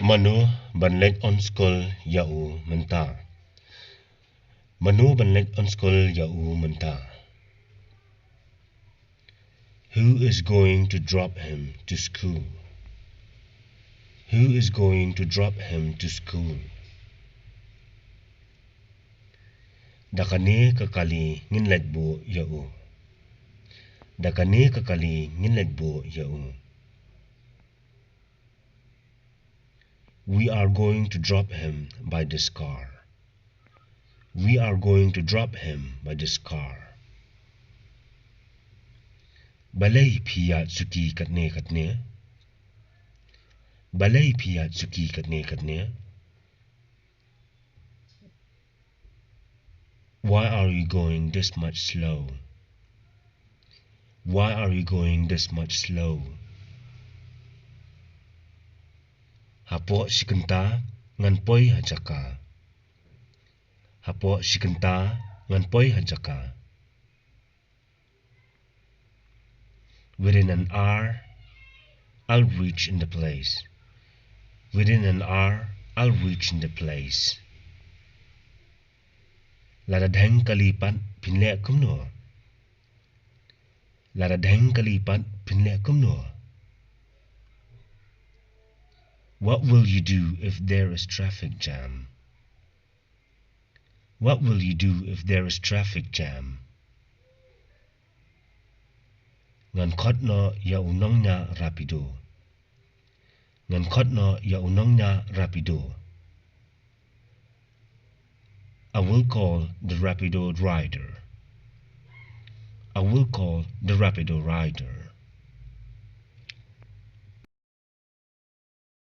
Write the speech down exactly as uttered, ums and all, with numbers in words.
Mano ban leit on skul ïa u mynta? Mano ban leit on skul ïa u mynta? Who is going to drop him to school? Who is going to drop him to school? Da kane ka kali ngin leit buh ïa u. Da kane ka kali ngin leit buh ïa u. We are going to drop him by this car. We are going to drop him by this car. Balei phi ïaid suki katne katne? Balei phi ïaid suki katne katne? Why are you going this much slow? Why are you going this much slow? Hapoh shi kynta ngan poi ha jaka. Hapoh shi kynta ngan poi ha jaka. Within an hour, I'll reach in the place. Within an hour, I'll reach in the place. Lada dheng kali pat phin leh kumno? Lada dheng kali pat phin leh kumno? What will you do if there is traffic jam? What will you do if there is traffic jam? Ngan khot noh ïa u nongñiah rapido. Ngan khot noh ïa u nongñiah rapido. I will call the rapido rider. I will call the rapido rider.